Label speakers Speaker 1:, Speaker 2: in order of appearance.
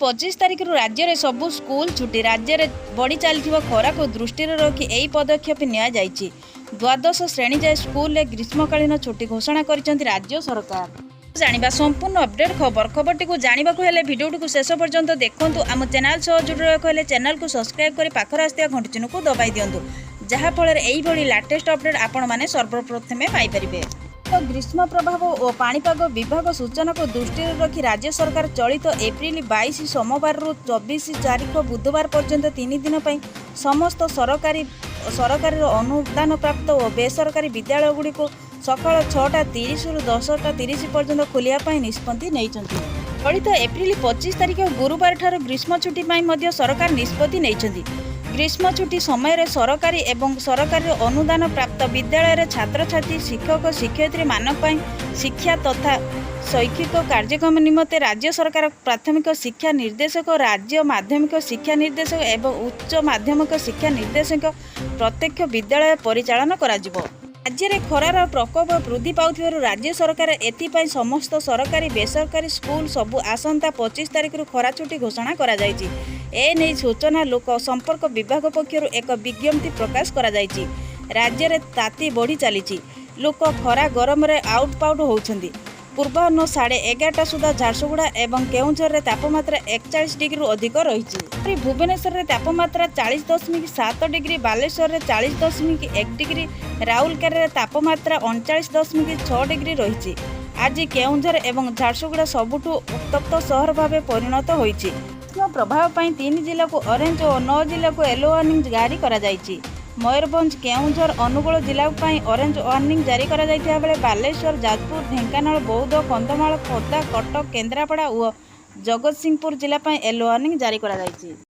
Speaker 1: 25 ତାରିଖରୁ ରାଜ୍ୟରେ ସବୁ ସ୍କୁଲ ଛୁଟି। ରାଜ୍ୟରେ ବଢ଼ି ଚାଲିଥିବା ଖରାକୁ ଦୃଷ୍ଟିରେ ରଖି ଏହି ପଦକ୍ଷେପ ନିଆଯାଇଛି। ଦ୍ୱାଦଶ ଶ୍ରେଣୀ ଯାଏ ସ୍କୁଲରେ ଗ୍ରୀଷ୍ମକାଳୀନ ଛୁଟି ଘୋଷଣା କରିଛନ୍ତି ରାଜ୍ୟ ସରକାର। ଜାଣିବା ସମ୍ପୂର୍ଣ୍ଣ ଅପଡେଟ୍ ଖବର। ଖବରଟିକୁ ଜାଣିବାକୁ ହେଲେ ଭିଡ଼ିଓଟିକୁ ଶେଷ ପର୍ଯ୍ୟନ୍ତ ଦେଖନ୍ତୁ। ଆମ ଚ୍ୟାନେଲ ସହ ଯୋଡ଼ି ରହିବାକୁ ହେଲେ ଚ୍ୟାନେଲକୁ ସବସ୍କ୍ରାଇବ୍ କରି ପାଖରେ ଆସିଥିବା ଘଣ୍ଟି ଚିହ୍ନକୁ ଦବାଇ ଦିଅନ୍ତୁ, ଯାହାଫଳରେ ଏଇଭଳି ଲାଟେଷ୍ଟ ଅପଡେଟ୍ ଆପଣମାନେ ସର୍ବପ୍ରଥମେ ପାଇପାରିବେ। ଗ୍ରୀଷ୍ମ ପ୍ରଭାବ ଓ ପାଣିପାଗ ବିଭାଗ ସୂଚନାକୁ ଦୃଷ୍ଟିରେ ରଖି ରାଜ୍ୟ ସରକାର ଚଳିତ ଏପ୍ରିଲ 22 ସୋମବାରରୁ 24 ତାରିଖ ବୁଧବାର ପର୍ଯ୍ୟନ୍ତ 3 ଦିନ ପାଇଁ ସମସ୍ତ ସରକାରୀ, ସରକାରୀର ଅନୁଦାନପ୍ରାପ୍ତ ଓ ବେସରକାରୀ ବିଦ୍ୟାଳୟଗୁଡ଼ିକୁ ସକାଳ 6ଟା 30ରୁ 10ଟା 30 ପର୍ଯ୍ୟନ୍ତ ଖୋଲିବା ପାଇଁ ନିଷ୍ପତ୍ତି ନେଇଛନ୍ତି। ଚଳିତ ଏପ୍ରିଲ 25 ତାରିଖ ଗୁରୁବାରଠାରୁ ଗ୍ରୀଷ୍ମ ଛୁଟି ପାଇଁ ମଧ୍ୟ ସରକାର ନିଷ୍ପତ୍ତି ନେଇଛନ୍ତି। ଗ୍ରୀଷ୍ମ ଛୁଟି ସମୟରେ ସରକାରୀ ଏବଂ ସରକାରୀ ଅନୁଦାନ ପ୍ରାପ୍ତ ବିଦ୍ୟାଳୟରେ ଛାତ୍ରଛାତ୍ରୀ, ଶିକ୍ଷକ, ଶିକ୍ଷୟିତ୍ରୀମାନଙ୍କ ପାଇଁ ଶିକ୍ଷା ତଥା ଶୈକ୍ଷିକ କାର୍ଯ୍ୟକ୍ରମ ନିମନ୍ତେ ରାଜ୍ୟ ସରକାର ପ୍ରାଥମିକ ଶିକ୍ଷା ନିର୍ଦ୍ଦେଶକ, ରାଜ୍ୟ ମାଧ୍ୟମିକ ଶିକ୍ଷା ନିର୍ଦ୍ଦେଶକ ଏବଂ ଉଚ୍ଚ ମାଧ୍ୟମିକ ଶିକ୍ଷା ନିର୍ଦ୍ଦେଶକ ପ୍ରତ୍ୟକ୍ଷ ବିଦ୍ୟାଳୟ ପରିଚାଳନା କରାଯିବ। ରାଜ୍ୟରେ ଖରାର ପ୍ରକୋପ ବୃଦ୍ଧି ପାଉଥିବାରୁ ରାଜ୍ୟ ସରକାର ଏଥିପାଇଁ ସମସ୍ତ ସରକାରୀ, ବେସରକାରୀ ସ୍କୁଲ ସବୁ ଆସନ୍ତା 25 ତାରିଖରୁ ଖରା ଛୁଟି ଘୋଷଣା କରାଯାଇଛି। ଏ ନେଇ ସୂଚନା ଲୋକ ସମ୍ପର୍କ ବିଭାଗ ପକ୍ଷରୁ ଏକ ବିଜ୍ଞପ୍ତି ପ୍ରକାଶ କରାଯାଇଛି। ରାଜ୍ୟରେ ତାତି ବଢ଼ି ଚାଲିଛି। ଲୋକ ଖରା ଗରମରେ ଆଉଟ ପାଉଟ ହେଉଛନ୍ତି। ପୂର୍ବାହ୍ନ 11:30 ସୁଦ୍ଧା ଝାରସୁଗୁଡ଼ା ଏବଂ କେଉଁଝରରେ ତାପମାତ୍ରା 41 ଡିଗ୍ରୀରୁ ଅଧିକ ରହିଛି। ସେହିପରି ଭୁବନେଶ୍ୱରରେ ତାପମାତ୍ରା 40.7 ଡିଗ୍ରୀ, ବାଲେଶ୍ୱରରେ 40.1 ଡିଗ୍ରୀ, ରାଉରକେଲାରେ ତାପମାତ୍ରା 39.6 ଡିଗ୍ରୀ ରହିଛି। ଆଜି କେଉଁଝର ଏବଂ ଝାରସୁଗୁଡ଼ା ସବୁଠୁ ଉତ୍ତପ୍ତ ସହର ଭାବେ ପରିଣତ ହୋଇଛି। ଗ୍ରୀଷ୍ମ ପ୍ରଭାବ ପାଇଁ ତିନି ଜିଲ୍ଲାକୁ ଅରେଞ୍ଜ ଓ ନଅ ଜିଲ୍ଲାକୁ ୟେଲୋ ୱାର୍ଣ୍ଣିଂ ଜାରି କରାଯାଇଛି। ମୟୂରଭଞ୍ଜ, କେଉଁଝର, ଅନୁଗୋଳ ଜିଲ୍ଲା ପାଇଁ ଅରେଞ୍ଜ ୱାର୍ଣ୍ଣିଂ ଜାରି କରାଯାଇଥିବା ବେଳେ ବାଲେଶ୍ୱର, ଯାଜପୁର, ଢେଙ୍କାନାଳ, ବୌଦ୍ଧ, କନ୍ଧମାଳ, ଖୋର୍ଦ୍ଧା, କଟକ, କେନ୍ଦ୍ରାପଡ଼ା ଓ ଜଗତସିଂହପୁର ଜିଲ୍ଲା ପାଇଁ ୟେଲୋ ୱାର୍ଣ୍ଣିଂ ଜାରି କରାଯାଇଛି।